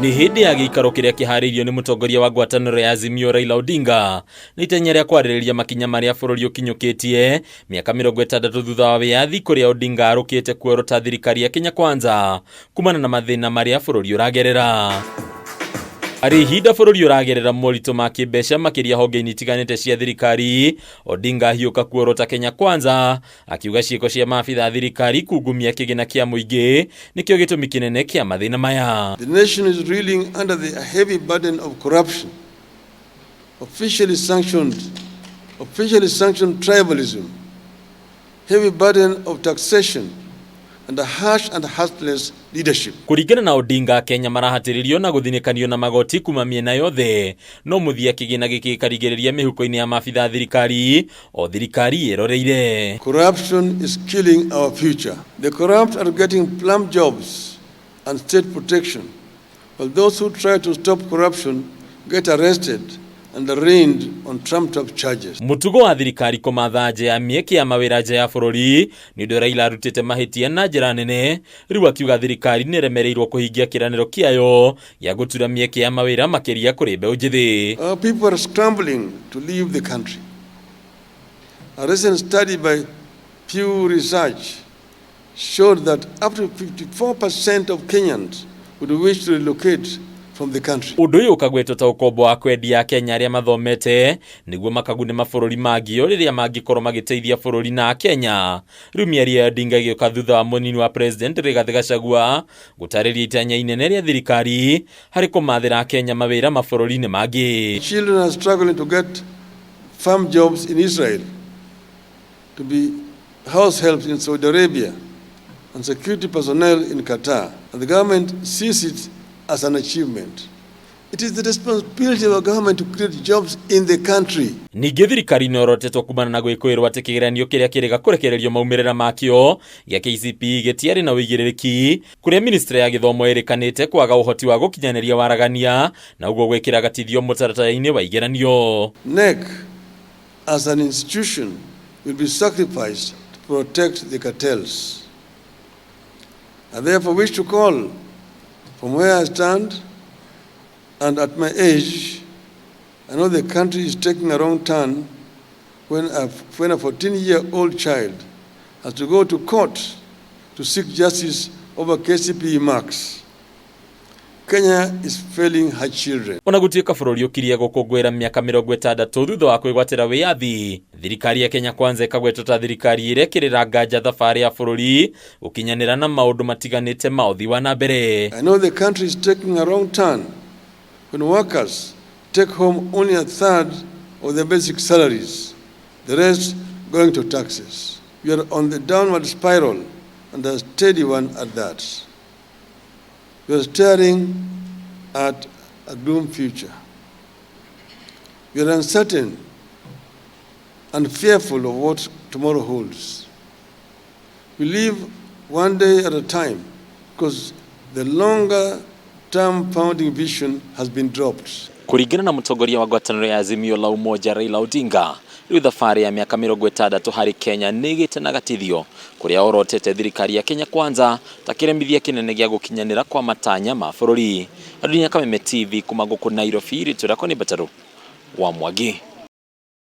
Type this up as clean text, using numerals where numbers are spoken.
Nĩ hĩndĩ ya gĩikaro kĩrĩa kĩharĩirio nĩ mũtongoria wa ngwatanĩro ya Azimio Raila Odinga nĩ itanya rĩa kwarĩrĩria makinya marĩa bũrũri ũkinyũkĩtie mĩaka 60 thutha wa wĩyathi, kũrĩa Odinga arũkĩte kuorota thirikari ya Kenya Kwanza kumana na mathĩna marĩa bũrũri ũragerera. Arĩ ihinda bũrũri ũragerera moritũ ma kĩmbeca makĩria honge-inĩ itiganĩte cia thirikari, Odinga ahiũka kuorota Kenya Kwanza akiuga ciĩko cia maabitha a thirikari kungumia kĩgĩna kĩa mũingĩ nĩkĩo gĩtũmi kĩnene kĩa mathĩna maya. The nation is reeling under the heavy burden of corruption, officially sanctioned tribalism, heavy burden of taxation, and a harsh and heartless leadership. Kũringana na Odinga, Kenya marahatĩrĩrio na gũthinĩkanio na magoti kuma mĩena yothe, no mũthia kĩgĩna gĩkĩ gĩkarigĩrĩria mĩhuko-inĩ ya maabitha a thirikari o thirikari ĩroreire. Corruption is killing our future. The corrupt are getting plum jobs and state protection, while those who try to stop corruption get arrested and arraigned on trumped-up charges. Mũtugo wa thirikari kũmatha nja ya mĩeke ya mawĩra nja ya bũrũri nĩ ũndũ Raila arutĩte mahĩtia na njĩra nene, rĩu akiuga thirikari nĩ ĩremereirwo kũhingia kĩĩranĩro kĩayo gĩa gũtura mĩeke ya mawĩra makĩria kũrĩ mbeũ njĩthĩ. Our people are scrambling to leave the country. A recent study by Pew Research showed that up to 54% of Kenyans would wish to relocate from the country. Ũndũ ũyũ ũkagwetwo ta ũkombo wa kwendia Kenya arĩa mathomete nĩguo makagune mabũrũri mangĩ o rĩrĩa mangĩkorwo magĩteithia bũrũri na Kenya. Rĩu mĩario ya Odinga ĩgĩũka thutha wa mũnini wa president Rigathĩ Gachagua gũtarĩria itanya inene rĩa thirikari harĩ kũmathĩra Kenya mawĩra mabũrũri-inĩ mangĩ. Children are struggling to get farm jobs in Israel, to be house helps in Saudi Arabia, and security personnel in Qatar. And the government sees it as an achievement. It is the responsibility of our government to create jobs in the country. Ningĩ thirikari nĩ orotetwo kumana na gwĩkũĩrwo atĩ kĩgeranio kĩrĩa kĩrĩga kũrekererio maumĩrĩra makĩo gĩa KCPE gĩtiarĩ na ũigĩrĩrĩki, kũrĩa ministry ya gĩthomo ĩrĩkanĩte kwaga ũhoti wa gũkinyanĩria waragania na ũguo gwĩkĩra gatithio mũtaratara-inĩ wa igeranio. KNEC, as an institution, will be sacrificed to protect the cartels. I therefore wish to call from where I stand and at my age, I know the country is taking a wrong turn when a 14-year-old child has to go to court to seek justice over KCPE marks. Kenya is failing her children. Ona gũtuĩka bũrũri ũkirie gũkũngũĩra mĩaka 60 thutha wa kwĩgwatĩra wĩyathi, thirikari ya Kenya Kwanza ĩkagwetwo ta thirikari ĩrĩa ĩkĩrĩra nganja thabarĩ ya bũrũri gũkinyanĩra na maũndũ matiganĩte ma ũthii wa na mbere. I know the country is taking a wrong turn when workers take home only a third of their basic salaries, the rest going to taxes. We are on the downward spiral and a steady one at that. We are staring at a gloom future. We are uncertain and fearful of what tomorrow holds. We live one day at a time because the longer term founding vision has been dropped. Kũringana na mũtongoria wa ngwatanĩro ya Azimio la Umoja Raila Odinga, rĩu thabarĩ ya mĩaka 60 harĩ Kenya nĩ ĩgĩte na gatithio, kũrĩa orotete thirikari ya Kenya Kwanza ta kĩremithia kĩnene gĩa gũkinyanĩra kwa matanya ma bũrũri. Adunia Kameme TV kuma gũkũ Nairobi, rĩtwa rĩakwa nĩ Mbataru wa Mwangi.